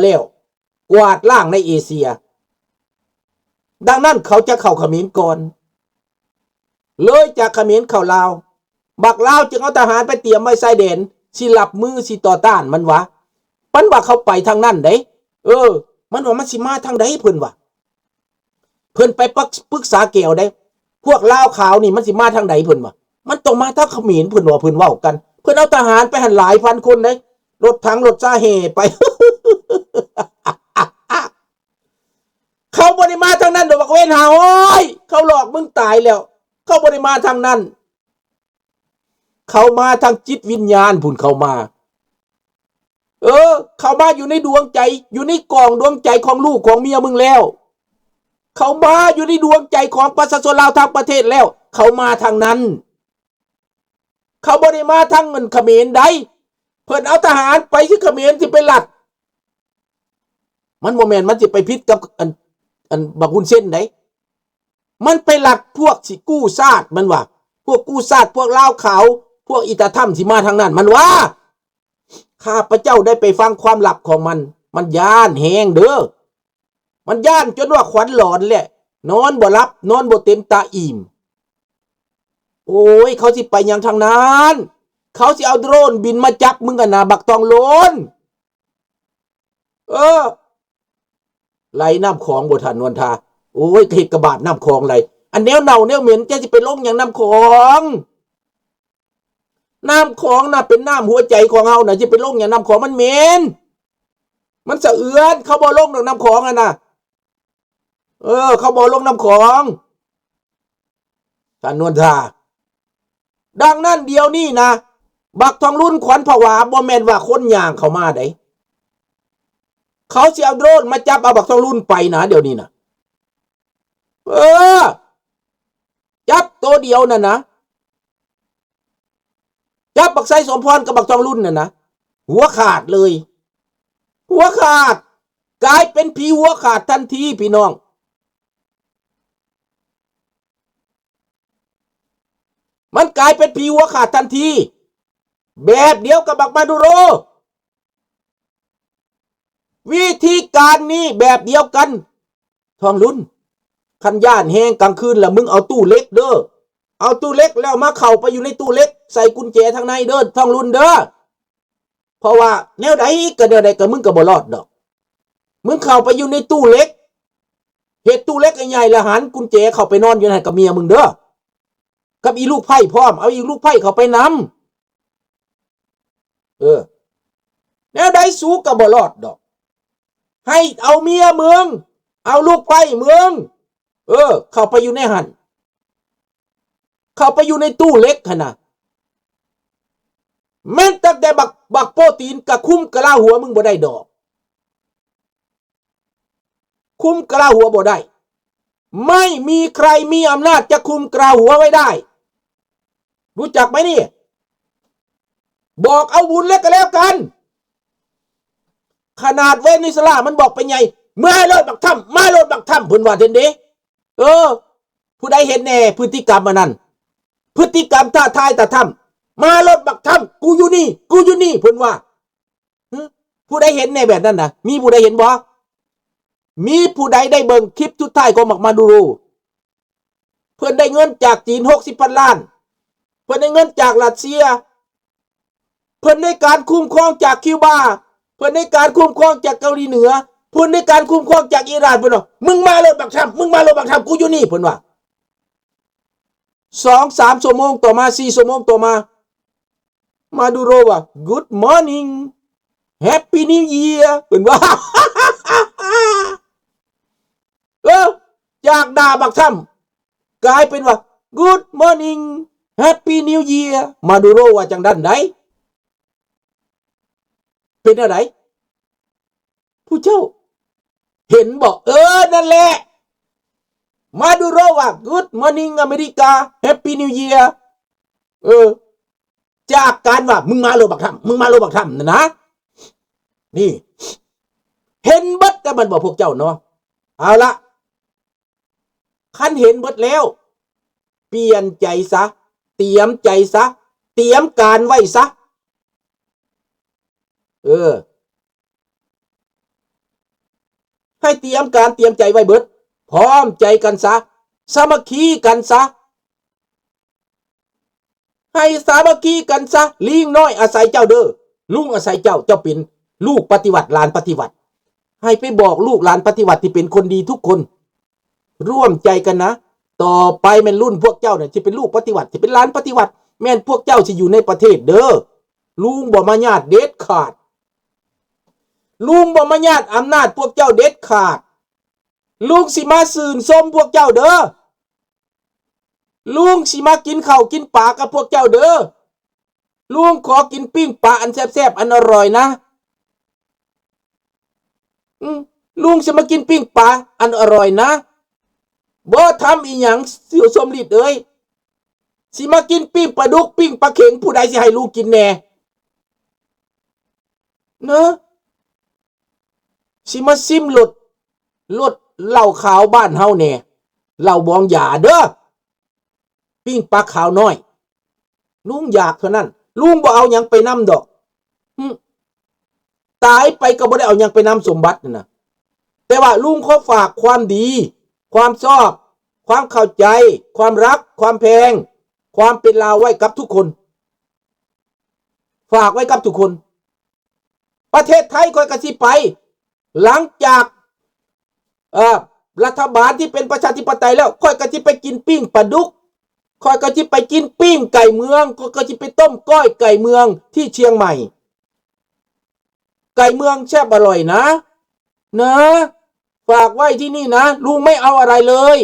ແລ້ວ ກວາດລ້າງໃນເອເຊຍ. ດັ່ງນັ້ນເຂົາຈະເຂົ້າຂະເໝນກ່ອນ ເລີຍຈາກຂະເໝນເຂົ້າລາວ. ບັກລາວຈຶ່ງເອົາທະຫານໄປຕຽມໄວ້ຊາຍແດນ ຊິຮັບມື ຊິຕໍ່ຕ້ານມັນຫວາ. ມັນວ່າເຂົາໄປທາງນັ້ນເດ້. ເອີ ມັນວ່າມັນຊິມາທາງໃດ ເພິ່ນວ່າ. ເພິ່ນໄປປຶກ ປຶກສາແກວໄດ້ ພວກລາວຂາວນີ້ມັນຊິມາທາງໃດ ເພິ່ນວ່າ. ມັນຕ້ອງມາທາງຂະເໝນ ເພິ່ນວ່າ ເພິ່ນເວົ້າກັນ. ເພິ່ນເອົາທະຫານໄປຫັ້ນຫຼາຍພັນຄົນເດ້ ລົດຖັງລົດຊາແຫ່ໄປ. ເຂົາບໍ່ໄດ້ມາທາງນັ້ນດອກ ບັກເວນຫ້າຮ້ອຍ ເຂົາຫຼອກມຶງຕາຍແລ້ວ. ເຂົາບໍ່ໄດ້ມາທາງນັ້ນ ເຂົາມາທາງຈິດວິນຍານພຸ້ນ ເຂົາມາ. ເອີ ເຂົາມາຢູ່ໃນດວງໃຈ ຢູ່ໃນກອງດວງໃຈຂອງລູກຂອງເມຍມຶງແລ້ວ. ເຂົາມາຢູ່ໃນດວງໃຈຂອງປະຊາຊົນລາວທັງປະເທດແລ້ວ. ເຂົາມາທາງນັ້ນ ເຂົາບໍ່ໄດ້ມາທາງເງິນຂະເໝນໃດ. ເພິ່ນເອົາທະຫານໄປຄືຂະເໝນຊິໄປລັດ. ມັນບໍ່ແມ່ນມັນຊິໄປຜິດກັບອັນ ອັນບັກຮຸນເຊັນໃດ. ມັນໄປລັດພວກຊິກູ້ຊາດ ມັນວ່າ ພວກກູ້ຊາດ ພວກລາວຂາວ ພວກອີຕາທຳຊິມາທາງນັ້ນ ມັນວ່າ. ຂ້າພະເຈົ້າໄດ້ໄປຟັງຄວາມລັບຂອງມັນ ມັນຢ້ານແຮງເດີ. ມັນຢ້ານຈົນວ່າຂວັນຫຼອນແຫຼະ ນອນບໍ່ຫຼັບ ນອນບໍ່ເຕັມຕາອີ່ມ. ໂອ້ຍ ເຂົາຊິໄປຫຍັງທາງນັ້ນ? ເຂົາຊິເອົາໂດຣນບິນມາຈັບມຶງຫັ້ນນະ ບັກທອງລຸນ. ເອີ ໄຫຼນ້ຳຂອງບໍ່ທັນນວນທາ. ໂອ້ຍ ເຮັດກະບາດນ້ຳຂອງໄຫຼ. ອັນແນວເນົ່າແນວເໝັນ ເຈົ້າຊິໄປລົງຫຍັງນ້ຳຂອງ? ນ້ຳຂອງນະເປັນນ້ຳຫົວໃຈຂອງເຮົານະ ຊິໄປລົງຫຍັງນ້ຳຂອງ? ມັນເໝັນ ມັນສະເອືອນ. ເຂົາບໍ່ລົງດອກນ້ຳຂອງຫັ້ນນະ. ເອີ ເຂົາບໍ່ລົງນ້ຳຂອງ ທ່ານນວນທາ. ດັ່ງນັ້ນດຽວນີ້ນະ ບັກທອງລຸນຂວັນຜະວາ ບໍ່ແມ່ນວ່າຄົນຍ່າງເຂົ້າມາໃດ. ເຂົາຊິເອົາໂດຣນມາຈັບເອົາບັກທອງລຸນໄປນະ ດຽວນີ້ນະ. ເອີ ຈັບໂຕດຽວນັ້ນນະ ຈັບບັກໄຊສົມພອນກັບບັກທອງລຸນນັ້ນນະ ຫົວຂາດເລີຍ ຫົວຂາດ ກາຍເປັນຜີຫົວຂາດທັນທີ ພີ່ນ້ອງ. ມັນກາຍເປັນຜີຫົວຂາດທັນທີ ແບບດຽວກັບບັກມາດູໂຣ. ວິທີການນີ້ແບບດຽວກັນ ທອງລຸນ. ຄັນຢ້ານແຮງກາງຄືນລະ ມຶງເອົາຕູ້ເຫຼັກເດີ ເອົາຕູ້ເຫຼັກແລ້ວມາເຂົ້າໄປຢູ່ໃນຕູ້ເຫຼັກ ໃສ່ກຸນແຈທາງໃນເດີ ທອງລຸນເດີ. ເພາະວ່າແນວໃດກະແນວໃດກະມຶງກະບໍ່ລອດດອກ. ມຶງເຂົ້າໄປຢູ່ໃນຕູ້ເຫຼັກ ເຮັດຕູ້ເຫຼັກໃຫຍ່ໆ ລະຫັນກຸນແຈເຂົ້າໄປນອນຢູ່ຫັ້ນກັບເມຍມຶງເດີ ກັບອີລູກໃພ້ພ້ອມ ເອົາອີລູກໃພ້ເຂົ້າໄປນຳ. ເອີ ແນວໃດສູກະບໍ່ລອດດອກ. ໃຫ້ເອົາເມຍມຶງ ເອົາລູກໃພ້ມຶງ ເອີ ເຂົ້າໄປຢູ່ໃນຫັ້ນ ເຂົ້າໄປຢູ່ໃນຕູ້ເຫຼັກຫັ້ນນະ. ແມ່ນຕັ້ງແຕ່ບັກ ບັກໂປຕີນກະຄຸມກະລາຫົວມຶງບໍ່ໄດ້ດອກ. ຄຸມກະລາຫົວບໍ່ໄດ້ ໄມ່ມີໃຄມີອຳນາດຈະຄຸມກະລາຫົວໄວ້ໄດ້ ຮູ້ຈັກໄໝນີ້? ບອກເອົາບຸນແລ້ວກະແລ້ວກັນ. ຂະໜາດເວເນຊູເອລາມັນບອກໄປໃຫຍ່ ມາໂລດບັກທຳ ມາໂລດບັກທຳ ເພິ່ນວ່າຊັ້ນເດ້. ເອີ ຜູ້ໃດເຫັນແດ່ພຶດຕິກຳອັນນັ້ນ ພຶດຕິກຳທ້າທາຍຕາທຳ ມາໂລດບັກທຳ ກູຢູ່ນີ້ ກູຢູ່ນີ້ ເພິ່ນວ່າ. ຫຶ ຜູ້ໃດເຫັນແດ່ແບບນັ້ນນະ? ມີຜູ້ໃດເຫັນບໍ່? ມີຜູ້ໃດໄດ້ເບິ່ງຄລິບສຸດທ້າຍຂອງບັກມາດູໂຣ? ເພິ່ນໄດ້ເງິນຈາກຈີນຫົກສິບພັນລ້ານ ເພິ່ນໄດ້ເງິນຈາກຣັດເຊຍ ເພິ່ນໄດ້ການຄຸ້ມຄອງຈາກຄິວບາ ເພິ່ນໄດ້ການຄຸ້ມຄອງຈາກເກົາຫຼີເໜືອ ເພິ່ນໄດ້ການຄຸ້ມຄອງຈາກອີຣານ. ເພິ່ນວ່າ ມຶງມາໂລດບັກທຳ ມຶງມາໂລດບັກທຳ ກູຢູ່ນີ້ ເພິ່ນວ່າ. ສອງສາມຊົ່ວໂມງຕໍ່ມາ ສີ່ຊົ່ວໂມງຕໍ່ມາ ມາດູໂຣວ່າ Good morning, Happy New Year ເພິ່ນວ່າ. ເອີ ຈາກດ່າບັກທຳ ກາຍເປັນວ່າ Good morning, Happy New Year ມາດູໂຣວ່າຈັ່ງນັ້ນໃດ. ເປັນແນວໃດ? ຜູ້ເຈົ້າເຫັນບໍ່? ເອີ ນັ້ນແຫຼະ ມາດູໂຣວ່າ Good morning ອາເມລິກາ Happy New Year. ເອີ ຈາກການວ່າ ມຶງມາໂລດບັກທຳ ມຶງມາໂລດບັກທຳນັ້ນນະ. ນີ້ ເຫັນເບິດແລ້ວແມ່ນບໍ່ພວກເຈົ້າເນາະ? ເອົາລະ ຄັນເຫັນເບິດແລ້ວ ປ່ຽນໃຈຊະ ຕຽມໃຈຊະ ຕຽມການໄວ້ຊະ. ເອີ ໃຫ້ຕຽມການຕຽມໃຈໄວ້ເບິດ, ພ້ອມໃຈກັນຊະ, ສາມັກຄີກັນຊະ, ໃຫ້ສາມັກຄີກັນຊະ. ລີງນ້ອຍອາໄສເຈົ້າເດີ, ລຸງອາໄສເຈົ້າ, ເຈົ້າເປັນລູກປະຕິວັດ, ຫຼານປະຕິວັດ, ໃຫ້ໄປບອກລູກຫຼານປະຕິວັດທີ່ເປັນຄົນດີທຸກຄົນ, ຮ່ວມໃຈກັນນະ. ຕໍ່ໄປແມ່ນລຸ້ນພວກເຈົ້ານະ ຊິເປັນລູກປະຕິວັດ, ຊິເປັນຫຼານປະຕິວັດ, ແມ່ນພວກເຈົ້າຊິຢູ່ໃນປະເທດເດີ. ລຸງບໍ່ມາຍາດເດັດຂາດ, ລຸງບໍ່ມາຍາດອຳນາດພວກເຈົ້າເດັດຂາດ. ລຸງຊິມາຊື່ນຊົມພວກເຈົ້າເດີ, ລຸງຊິມາກິນເຂົ້າກິນປາກັບພວກເຈົ້າເດີ. ລຸງຂໍກິນປີ້ງປາອັນແຊບໆ ອັນອະຮ່ອຍນະ. ອືມ, ລຸງຊິມາກິນປີ້ງປາອັນອະຮ່ອຍນະ. ບໍ່ທຳອີ່ຫຍັງ ສຽວສົມລິດເອີຍ. ຊິມາກິນປີ້ງປາດຸກ, ປີ້ງປາເຂັງ, ຜູ້ໃດຊິໃຫ້ລຸງກິນແດ່? ເນາະ, ຊິມາຊິມລົດ, ລົດເຫຼົ້າຂາວບ້ານເຮົາແດ່, ເຫຼົ້າບອງຢາເດີ. ປີ້ງປາຂາວນ້ອຍ, ລຸງຢາກເທົ່ານັ້ນ, ລຸງບໍ່ເອົາຫຍັງໄປນຳດອກ. ຫຶ, ຕາຍໄປກໍບໍ່ໄດ້ເອົາຫຍັງໄປນຳສົມບັດນັ້ນນະ. ແຕ່ວ່າລຸງຂໍຝາກຄວາມດີ, ຄວາມຊອບ, ຄວາມເຂົ້າໃຈ, ຄວາມຮັກ, ຄວາມແພງ, ຄວາມເປັນລາວໄວ້ກັບທຸກຄົນ, ຝາກໄວ້ກັບທຸກຄົນ. ປະເທດໄທຂ້ອຍກໍຊິໄປ, ຫຼັງຈາກ ເອີ ລັດຖະບານທີ່ເປັນປະຊາທິປະໄຕແລ້ວ, ຂ້ອຍກໍຊິໄປກິນປີ້ງປາດຸກ, ຂ້ອຍກໍຊິໄປກິນປີ້ງໄກ່ເມືອງ, ຂ້ອຍກໍຊິໄປຕົ້ມກ້ອຍໄກ່ເມືອງທີ່ຊຽງໃໝ່. ໄກ່ເມືອງແຊບອະຮ່ອຍນະ, ນະ, ຝາກໄວ້ທີ່ນີ້ນະ, ລຸງໄມ່ເອົາອະໄລເລີຍ.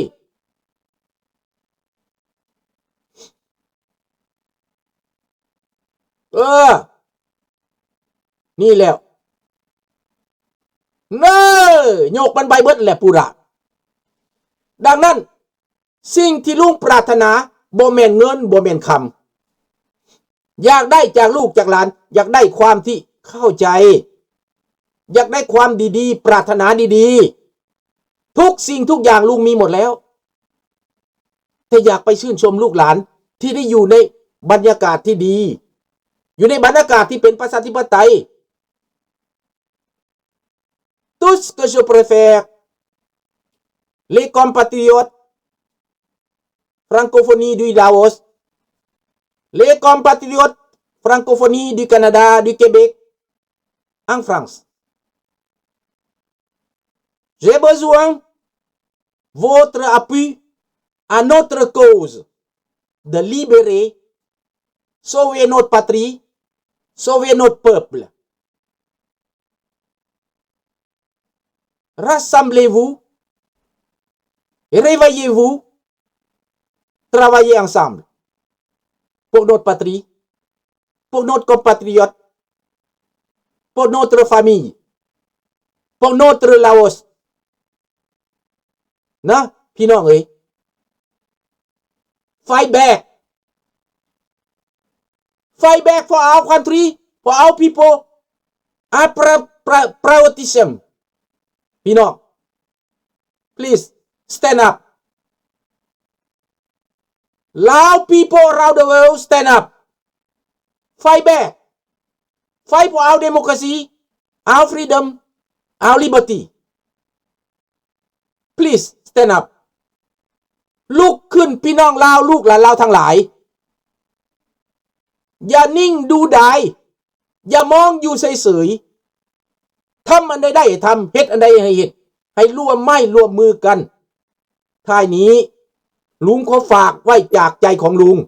ເອີ ນີ້ແຫຼະ ເນີ ຍົກມັນໄປເບິດແຫຼະປູຣາ. ດັ່ງນັ້ນ ສິ່ງທີ່ລຸງປາດຖະໜາບໍ່ແມ່ນເງິນ, ບໍ່ແມ່ນຄຳ, ຢາກໄດ້ຈາກລູກຈາກຫຼານ, ຢາກໄດ້ຄວາມທີ່ເຂົ້າໃຈ, ຢາກໄດ້ຄວາມດີໆ, ປາດຖະໜາດີໆ. ທຸກສິ່ງທຸກຢ່າງລຸງມີໝົດແລ້ວ, ແຕ່ຢາກໄປຊື່ນຊົມລູກຫຼານທີ່ໄດ້ຢູ່ໃນບັນຍາກາດທີ່ດີ, ຢູ່ໃນບັນຍາກາດທີ່ເປັນປະຊາທິປະໄຕ. Tout ce que je préfère, les compatriotes francophones du Laos, les compatriotes francophones du Canada, du Québec, en France. J'ai besoin votre appui à notre cause de libérer, sauver notre patrie, sauver notre peuple. Rassemblez-vous, réveillez-vous, travaillez ensemble pour notre patrie, pour notre compatriote, pour notre famille, pour notre Laos. ນະ ພີ່ນ້ອງເອີຍ, fight back, fight back for our country, for our people, our pra-, pra-, patriotism. ພີ່ນ້ອງ, please stand up. Lao people around the world, stand up. Fight back. Fight for our democracy, our freedom, our liberty. Please stand up. ລຸກຂຶ້ນ ພີ່ນ້ອງລາວ, ລູກຫຼານລາວທັງຫຼາຍ. ຢ່ານິ່ງດູດາຍ, ຢ່າມອງຢູ່ເສີຍໆ. ທຳອັນໃດໄດ້ໃຫ້ທຳ, ເຮັດອັນໃດໃຫ້ເຮັດ, ໃຫ້ຮ່ວມໄມ້ຮ່ວມມືກັນ. ທ້າຍນີ້ ລຸງຂໍຝາກໄວ້ຈາກໃຈຂອງລຸງ.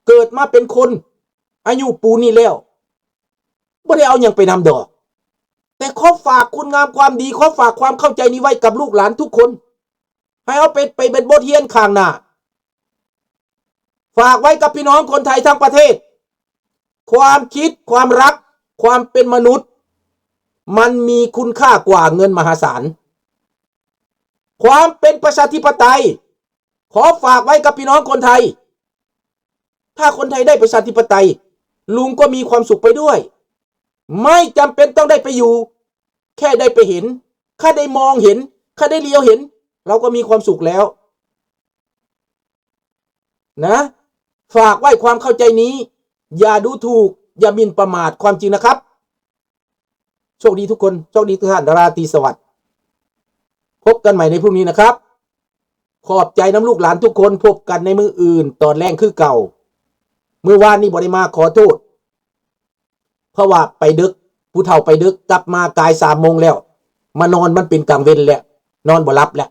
ເກີດມາເປັນຄົນອາຍຸປູນນີ້ແລ້ວ ບໍ່ໄດ້ເອົາຫຍັງໄປນຳດອກ, ແຕ່ຂໍຝາກຄຸນງາມຄວາມດີ, ຂໍຝາກຄວາມເຂົ້າໃຈນີ້ໄວ້ກັບລູກຫຼານທຸກຄົນ, ໃຫ້ເອົາໄປ, ໄປເປັນບົດຮຽນຂ້າງໜ້າ. ຝາກໄວ້ກັບພີ່ນ້ອງຄົນໄທທັງປະເທດ, ຄວາມຄິດ, ຄວາມຮັກ, ຄວາມເປັນມະນຸດ ມັນມີຄຸນຄ່າກວ່າເງິນມະຫາສານ. ຄວາມເປັນປະຊາທິປະໄຕ ຂໍຝາກໄວ້ກັບພີ່ນ້ອງຄົນໄທ. ຖ້າຄົນໄທໄດ້ປະຊາທິປະໄຕ, ລຸງກໍມີຄວາມສຸກໄປດ້ວຍ. ໄມ່ຈຳເປັນຕ້ອງໄດ້ໄປຢູ່, ແຄ່ໄດ້ໄປເຫັນ, ແຄ່ໄດ້ມອງເຫັນ, ແຄ່ໄດ້ຫຼຽວເຫັນ, ເຮົາກໍມີຄວາມສຸກແລ້ວ. ນະ, ຝາກໄວ້ຄວາມເຂົ້າໃຈນີ້, ຢ່າດູຖູກ, ຢ່າໝິ່ນປະໝາດຄວາມຈິງນະຄັບ. ໂຊກດີທຸກຄົນ, ໂຊກດີທຸກທ່ານ, ລາຕີສະຫວັດ. พบกันใหม่ในพรุ่งนี้นะครับ ขอบใจนำลูกหลานทุกคน พบกันในมื้ออื่นตอนแลงคือเก่า มื้อวานนี้บ่ได้มา ขอโทษ เพราะว่าไปดึก ผู้เฒ่าไปดึก กลับมากายสามโมงแล้ว มานอนมันเป็นกลางเว็นแล้ว นอนบ่หลับแล้ว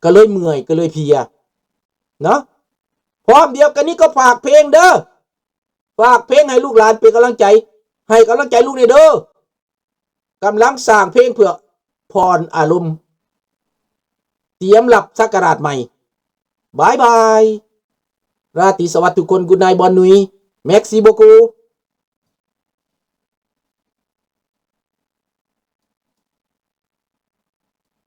ก็เลยเมื่อย ก็เลยเพลีย เนาะ พร้อมเดียวกันนี้ก็ฝากเพลงเด้อ ฝากเพลงให้ลูกหลานเป็นกำลังใจ ให้กำลังใจลูกแหน่เด้อ กำลังสร้างเพลงเพื่อผ่อนอารมณ์ เตรียมรับศักราชใหม่ บายบาย ราตรีสวัสดิ์ทุกคน Good night บอลหนุย Merci beaucoup